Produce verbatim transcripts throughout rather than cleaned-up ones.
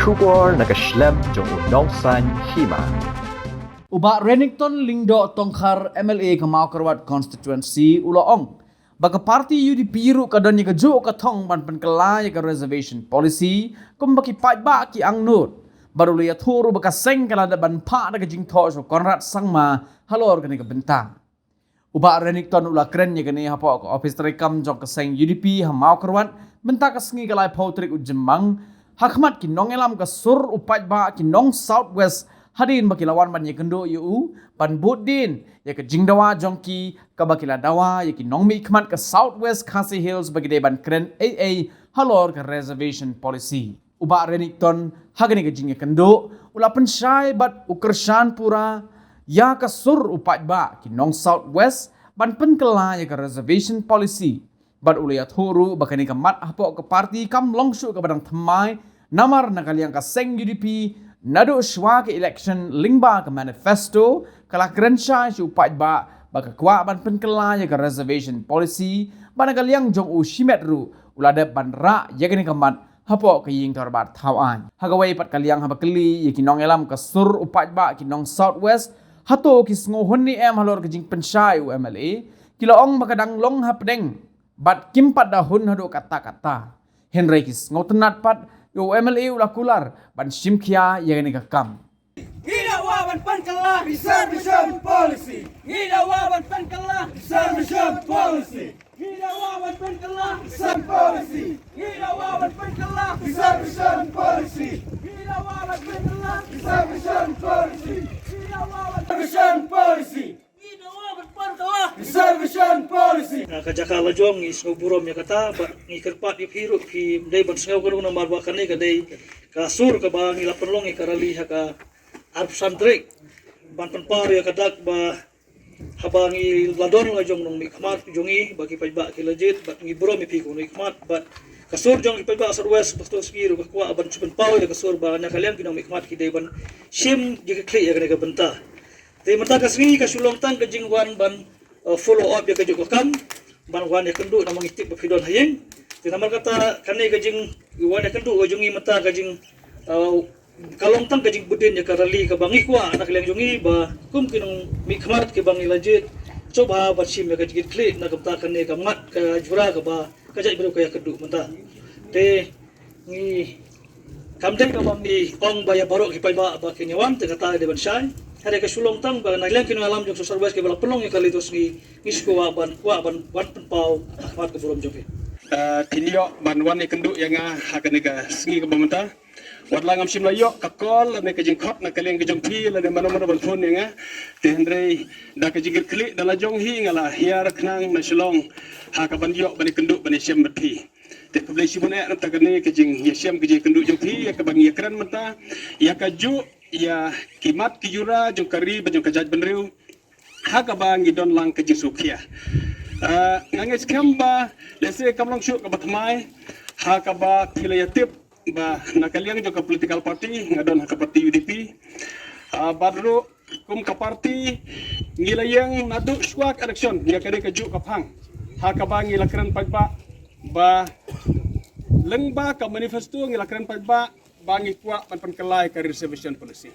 Khubor na ka shlem jong u Nongsaiñ Hima. U Bah Renikton Lyngdoh Tongkhar, M L A ka Mawkyrwat Constituency, u la ong ba ka party U D P ruh ka don ïa kajuh ka thong ban pynkylla ïa ka reservation policy kumba ki paidbah ki angnud. Bad u la ïathuh ruh ba ka seng ka la dep ban phah da ka jingthoh sha u Conrad Sangma halor kane ka bynta. U Bah Renikton u la kren ïa kane hapoh ka ophis treikam jong ka seng U D P ha Mawkyrwat mynta ka sngi ka laiphew tarik u Jymmang, ha khmat ki nongïalam ka sur u paidbah ki nong South West, hadien ba ki la wan ban ïakynduh ïa u ban bud dien ïa ka jingdawa jong ki kaba ki la dawa ïa ki nongmihkhmat ka South West Khasi Hills ba ki dei ban kren ei ei halor ka reservation policy. U Bah Renikton ha kane ka jingïakynduh u la pynshai bad u kyrshan pura ïa ka sur u paidbah ki nong South West ban pynkylla ïa ka reservation policy. Bad u la ïathuh ruh ba kane ka mat hapoh ka party kam long shuh kaba dang thymmai, namar na ka liang ka seng U D P naduh shwa ka election lyngba ka manifesto ka la kren shai sha u paidbah ba ka kwah ban pynkylla ïa ka reservation policy, bad na ka liang jong u shimet ruh u la dep ban rah ïa kane ka mat hapoh ka ïing dorbar thaw aiñ. Ha kawei pat ka liang, haba kylli ïa ki nongïalam ka sur u paidbah ki nong South West hato ki sngewhun ne em halor ka jingpynshai u M L A, ki la ong ba ka dang long hapdeng bad kim pat da hun haduh katta katta. Hynrei ki sngewtynnat pat ïa u M L A u la kular ban shim khia ïa kane ka kam. Ngi dawa ban pynkylla reservation policy. Ngi dawa ban pynkylla reservation policy. Ngi dawa ban pynkylla reservation policy. Ngi dawa ban pynkylla reservation policy. Ngi dawa ban pynkylla reservation policy. Ngi dawa ban reservation policy. Ngi dawa ban pynkylla reservation policy. Na ka jaka la jong ngi sngewburom ïa kata, bad ngi kyrpad ïa phi ruh phi dei ban sngew kyrkhu namar ba kane ka dei ka sur kaba ngi la pynlong ïa ka rally ha ka arphew san tarik ban pynpaw ïa ka dak ba haba ngi la don la jong nongmihkhmat jong ngi ba ki paidbah ki la jied, bad ngi burom ïa phi ki nongmihkhmat, bad ka sur jong ki paidbah South West ba to sngi ruh ka kwah ban shu pynpaw ïa ka sur ba na ka liang ki nongmihkhmat ki dei ban shim jingkitkhlieh ïa kane ka bynta. Te mynta ka sngi ka shu long tang ka jingwan ban, uh, follow up ïa kajuh ka kam, ban wan ïakynduh namar ngi tip ba phi don ha ïing. Te namar kata kane ka jingwan ïakynduh ka jong ngi mynta ka jing, uh, ka long tang ka jingbud dien ïa ka rally kaba ngi kwah na ka liang jong ngi ba kum ki nongmihkhmat kiba ngi la jied, sngewbha ban shim ïa ka jingkitkhlieh na ka bynta kane ka mat ka jura kaba ka jaitbynriew ka ïakynduh mynta. Te ngi kam dei kaba ngi ong ba ïa baroh ki paidbah ba kin ïawan, te kata dei ban shai. Hynrei ka shu long tang ba na liang ki nongïalam jong South West kiba la pynlong ïa ka rally to sngi, ngi shu kwah ban, kwah ban wan pynpaw ha khmat ka burom jong phi. Ah, phin ïoh ban wan ïakynduh ïa nga ha kane ka sngi kaba mynta. Wat la ngam shym la ïoh ka call lane ka jingkhot na ka liang ka jong phi lane mano mano ban phone ïa nga. Te hynrei da ka jingkitkhlieh da la jong hi nga la hiar khnang na Shillong ha kaban ïoh ban ïakynduh ban ïashem bad phi. Te khublei shibun eh na kata kane ka jingïashem ka jingïakynduh jong phi ïa kaba ngi ïakren mynta ïa kajuh ïa ki mat ki jura jong ka ri bad jong ka jaitbynriew ha kaba ngi don lang ka jingsngewkhia. Ah, nga ngeit skhem ba lehse kam long shuh kaba thymmai ha kaba phi la ïatip ba na ka liang jong ka political party nga don ha ka party U D P. Ah, bad ruh kum ka party ngi la ïeng naduh shuwa ka election ïa kane kajuh ka phang ha kaba ngi la kren paidbah ba lyngba ka manifesto ngi la kren paidbah ba ngi kwah ban pynkylla ïa ka reservation policy.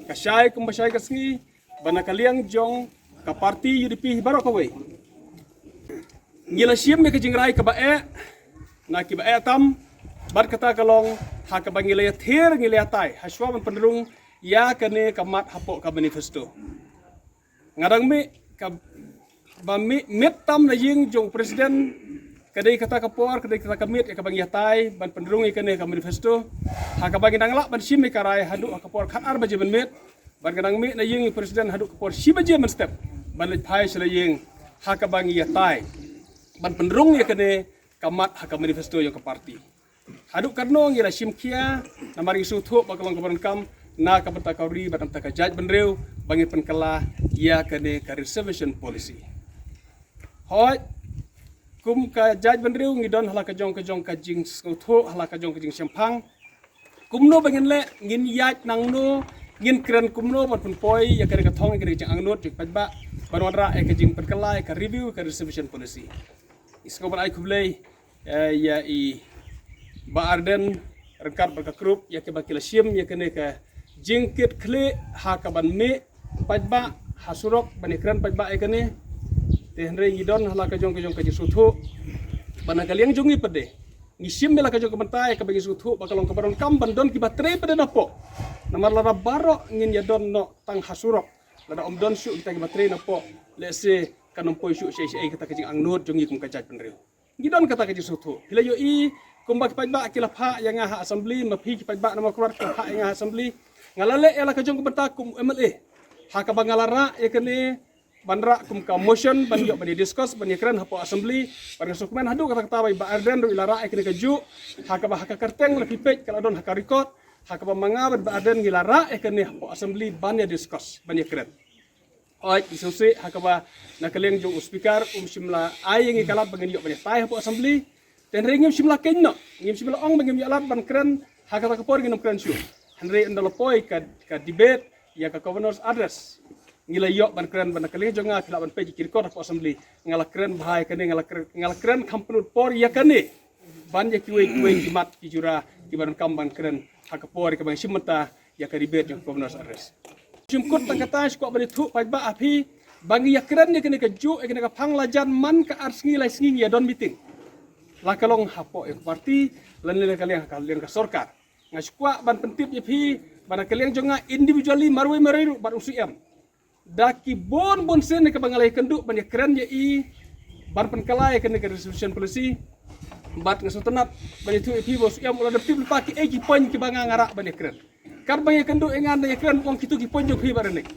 Ka shai kumba shai ka sngi ba na ka liang jong ka party U D P hi baroh kawei ngi la shim ïa ka jingrai kaba eh na kiba eh tam, bad kata ka long ha kaba ngi la ïathir ngi la ïatai ha shuwa ban pynrung ïa kane ka mat hapoh ka manifesto. Nga dang mih ka ba mih miet tam na ïing jong u president, ka dei kata ka por, ka dei kata ka miet ïa kaba ngi ïatai ban pynrung ïa kane ka manifesto. Ha kaba ngi dang lah ban shim ïa ka rai haduh ha ka por khatar baje mynmiet, bad nga dang mih na ïing u president haduh ka por shi baje mynstep ban leit phai sha la ïing ha kaba ngi ïatai ban pynrung ïa kane ka mat ha ka manifesto jong ka party. Haduh katno ngi la shim khia namar ngi sngewthuh ba ka long kaba donkam na ka bynta ka ri bad na ka bynta ka jaitbynriew ba ngin pynkylla ïa kane ka reservation policy. Hooid, kum ka jaitbynriew ngi don ha la ka jong ka jong ka jingsngewthuh, ha la ka jong ka jingshemphang. Kumno ba ngin leh, ngin ïaid nangno, ngin kren kumno ban pynpoi ïa kane ka thong, ïa kane ka jingangnud jong ki paidbah ban wanrah ïa ka jingpynkylla ïa ka review ka reservation policy. Ngi sngewbha ban ai khublei eh, ïa i Bah Ardent ryngkat bad ka group ïa kiba ki la shim ïa kane ka jingkit khlieh ha kaban mih paidbah ha surok ban ïakren paidbah ïa kane. Te hynrei ngi don ha la ka jong ka jong ka jingsngewthuh ba na ka liang jong ngi pat de ngi shim ïa la ka jong ka bynta ïa kaba ngi sngewthuh ba ka long kaba donkam ban don kiba trei pat de napoh. Namar lada baroh ngin ïa don noh tang ha surok, lada ym don shuh kita kiba trei napoh, lehse kan ym poi shuh shaei shaei kata ka jingangnud jong ngi kum ka jaitbynriew. Ngi don kata ka jingsngewthuh. Phi la ïohi kumba ki paidbah ki la phah ïa nga ha assembly, ma phi ki paidbah na Mawkyrwat ki la phah ïa nga ha assembly. Nga la leh ïa la ka jong ka bynta kum M L A ha kaba nga la rah ïa kane ban rah kum ka motion ban ïoh ban ïa discuss ban ïakren hapoh assembly. Ban nga sngewkmen haduh katta katta ba i Bah Ardent ruh i la rah ïa kane kajuh ha kaba ha ka kyrteng la phi peit ka la don ha ka record ha kaba ma nga bad Bah Ardent ngi la rah ïa kane hapoh assembly ban ïa discuss ban ïakren. Hooid, ngi sngewsih ha kaba na ka liang jong u speaker um shym la ai ïa ngi ka lad ba ngin ïoh ban ïatai hapoh assembly. Te hynrei ngim shym la kynnoh, ngim shym la ong ba ngim ïoh lad ban kren ha kata ka por, ngin ym kren shuh. Hynrei ynda la poi ka, ka debate ïa ka governor's address, ngi la ïoh ban kren. Ba na ka liang jong nga, phi lah ban peit ïa ki record hapoh assembly, nga la kren bha ïa kane, nga la kren, nga la kren kham pynlut por ïa kane ban ïa kiwei kiwei ki mat ki jura kiba donkam ban kren ha ka por ïa kaba ngi shim mynta ïa ka debate jong ka governor's address. Shim kut tang kata, shu kwah ban ïathuh paidbah ha phi ba ngi ïakren ïa kane kajuh, ïa kane ka phang la jan man ka ar sngi lai sngi ngi ïa don meeting, la ka long hapoh ïa ka party lane la ka liang, ka liang ka sorkar. Nga shu kwah ban pyntip ïa phi ba na ka liang jong nga individually marwei marwei ruh bad u Syiem, da ki bun bun sien ïa kaba nga la ïakynduh ban ïakren ïa i ban pynkylla ïa kane ka reservation policy. Bad nga sngewtynnat ban ïathuh ïa phi ba u Syiem u la dep tip lypa kiei ki point kiba nga nga rah ban ïakren. Katba nga ïakynduh ïa nga, nga ïakren, u ong kito ki point jong phi ba rynïeng,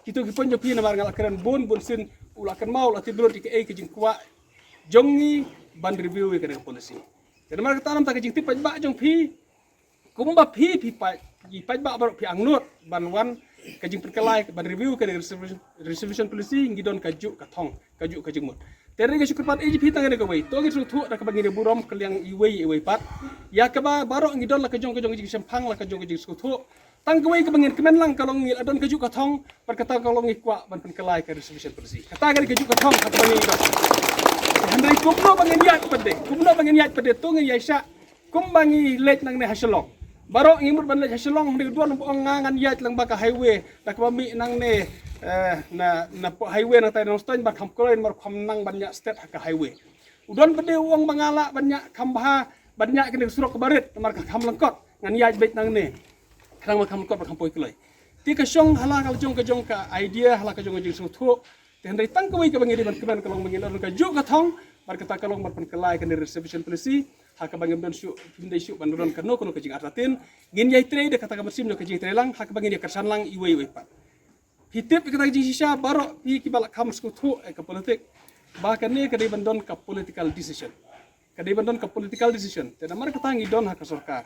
kito ki point jong phi. Namar nga la kren bun bun sien, u la kynmaw, u la tip lut ïa kaei ka jingkwah jong ngi ban review ïa kane ka policy. Te namar kata, namar ka jingtip paidbah jong phi, kumba phi, phi paid, phi paidbah baroh phi angnud ban wan ka jingpynkylla ban review ka reservation, reservation policy, ngi don kajuh ka thong, kajuh ka jingmut. Te hynrei nga shu kyrpad ïa phi tang kane kawei, to ngin sngewthuh da kaba ngin ïa burom ka liang iwei ïa iwei pat. Ïa kaba baroh ngi don la ka jong ka jong ka jingshemphang, la ka jong ka jingsngewthuh. Tang kawei kaba ngin kmen lang ka long ngi la don kajuh ka thong, bad kata ka long ngi kwah ban pynkylla ka reservation policy. Kata ka dei kajuh ka thong kaba ngi don. Hynrei kumno ba ngin ïaid pat de, kumno ba ngin ïaid pat de, to ngin ïaishah kumba ngi leit nangne ha Shillong. Baroh ngi mut ban leit ha Shillong, hynrei u don uba ong nga ngan ïaid lyngba ka highway, da kaba mih nangne, eh, na, na highway nangtai na Nongstoiñ, bad kham kloi namar kham nang ban ïaid stet ha ka highway. U don pat de u ong ba nga lah ban ïaid kham bha, ban ïaid kane ka surok kaba rit namar ka kham lyngkot, ngan ïaid beit nangne. Khnang ba kham lyngkot bad kham poi kloi. Te ka shong ha la ka jong ka jong ka idea, ha la ka jong ka jingsngewthuh. Te hynrei tang kawei kaba ngi dei ban kmen ka long ba ngi la don kajuh ka thong, bad kata ka long ban pynkylla ïa kane reservation policy ha kaba ngim don shuh, phim dei shuh ban don kano kano ka jingartatien. Ngin ïai trei da kata ka mynsiem jong ka jingtreilang ha kaba ngin ïa kyrshan lang iwei ïa iwei pat. Phi tip ïa kata ka jingshisha, baroh phi kiba la kham sngewthuh ïa ka politik, ba kane ka dei ban don ka political decision. Ka dei ban don ka political decision. Te namar kata ngi don ha ka sorkar.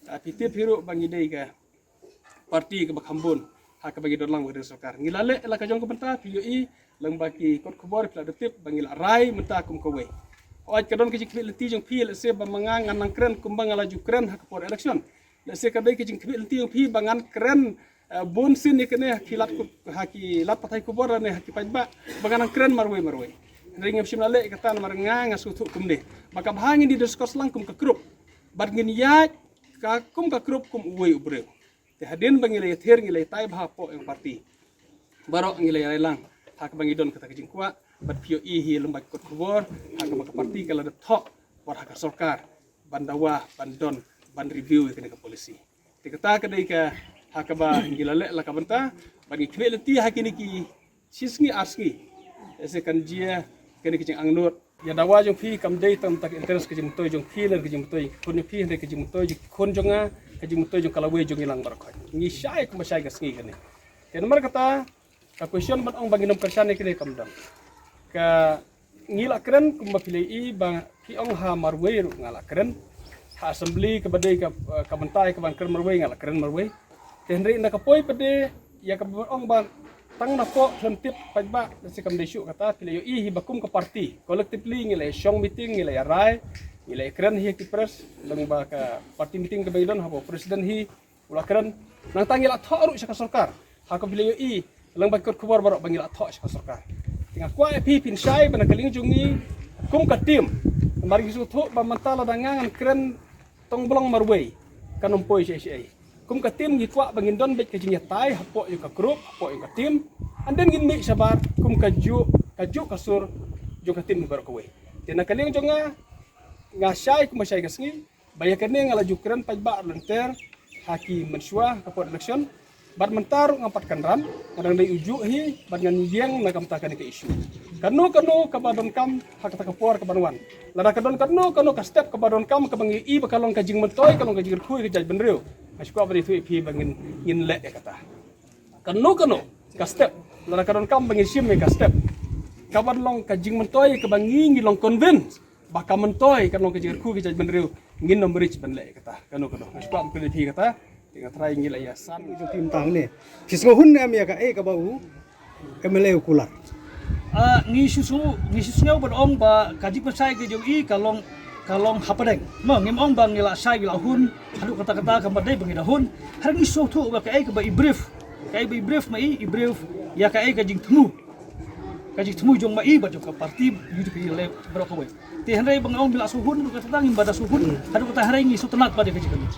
Ah, phi tip hi ruh ba ngi dei ka party kaba kham bun ha kaba ngi don lang ha ka sorkar. Ngi la leh la ka jong ka bynta, phi ïohi lyngba ki kot khubor phi la da tip ba ngi la rai mynta kum kawei. Hooid, ka don ka jingkhmih lynti jong phi, lehse ba ma nga ngan nang kren kumba nga la ju kren ha ka por election. Lehse ka dei ka jingkhmih lynti jong phi ba ngan kren, eh, bun sien ïa kane ha ki lad khub-, ha ki lad pathai khubor lane ha ki paidbah, ba ngan nang kren marwei marwei. Hynrei ngim shym la leh kata namar nga nga sngewthuh kumne ba ka bha ngin ïa discuss lang kum ka group, bad ngin ïaid ka kum ka group kum uwei u briew. Te hadien ba ngi la ïathir, ngi la ïatai bha hapoh ïa ka party, baroh ngi la ïarai lang ha kaba ngi don kata ka jingkwah. Bad phi ïohi hi lyngba ki kot khubor ha kaba ka party ka la dep thoh bad ha ka sorkar ban dawa ban don, ban review ïa kane ka policy. Te kata ka dei ka ha kaba ngi la leh la ka bynta, bad ngi khmih lynti ha kine ki shi sngi ar sngi, lehse kan jia kane ka jingangnud. Ïa dawa jong phi kam dei tang ka interest ka jingmyntoi jong phi lane ka jingmyntoi khun jong phi, hynrei ka jingmyntoi jong khun jong nga, ka jingmyntoi jong ka lawei jong ngi lang baroh khoit. Ngi shai kumba shai ka sngi kane. Te namar kata ka question ban ong ba ngin ym kyrshan ïa kane kam don. Ka ngi la kren kumba phi la ïohi ba phi ong ha marwei ruh nga la kren. Ha assembly kaba dei ka, ka bynta ïa kaban kren marwei nga la kren marwei. Te hynrei na ka poi pat de ïa kaba ong ba tang napoh khlem tip paidbah, lehse kam dei shuh kata. Phi la ïohi hi ba kum ka party collectively ngi la ïa shong meeting, ngi la ïa rai, ngi la ïa kren hi ha ki press lyngba ka party meeting kaba ngi don, haba u president hi u la kren. Nangta ngi la thoh ruh sha ka sorkar ha kaba phi la ïohi lyngba ki kot khubor baroh ba ngi la thoh sha ka sorkar. Te nga kwah ïa phi phin shai ba na ka liang jong ngi kum ka team, namar ngi sngewthuh ba mynta lada nga ngan kren tong blong marwei, kan ym poi shaei shaei. Kum ka tim ngi kwah ba ngin don beit ka jingïatai hapoh ïa ka group, hapoh ïa ka tim. And then ngin mih shabar kum ka juk, ka juk ka sur jong ka tim baroh kawei. Te na ka liang jong nga, nga shai kumba shai ka sngi, ba ïa kane nga la ju kren paidbah lynter ha ki mynshuwa ka por election. Bad mynta ruh ngam pat kynran, nga dang dei u juk hi bad ngan ïeng na ka bynta kane ka issue. Kano kano kaba donkam ha kata ka por kaban wan, lada ka don kano kano ka step kaba donkam kaba ngi i ba ka long ka jingmyntoi, ka long ka jingkyrkhu ïa ka jaitbynriew, nga sngewkwah ban ïathuh ïa phi ba ngin, ngin leh ïa kata. Kano kano ka step, lada ka donkam ba ngi shim ïa ka step kaban long ka jingmyntoi kaba ngi, ngi long convince ba ka myntoi, ka long ka jingkyrkhu ïa ka jaitbynriew, ngin ym rit ban leh ïa kata. Kano kano, nga sngewkwah ban kylli phi kata. Te nga trai ngi la ïasan. Jong phi mynta hangne, phi sngewhun ne em ïa kaei kaba u MLA u kular? Ah, ngi shu sngew, ngi shu sngew ban ong ba ka jingpynshai ka jong i ka long, ka long hapdeng. Mo, ngim ong ba ngi la shai, ngi la hun haduh katta katta, kam pat dei ba ngi da hun. Hynrei ngi sngewthuh ba kaei kaba i brief, kaei ba i brief ma i, i brief ïa kaei ka jingthmu, ka jingthmu jong ma i bad jong ka party UDP leh baroh kawei. Te hynrei ba nga ong ba la sngewhun haduh katta, ngim pat da sngewhun haduh katta, hynrei ngi sngewtynnat bad ïa ka jingkylli.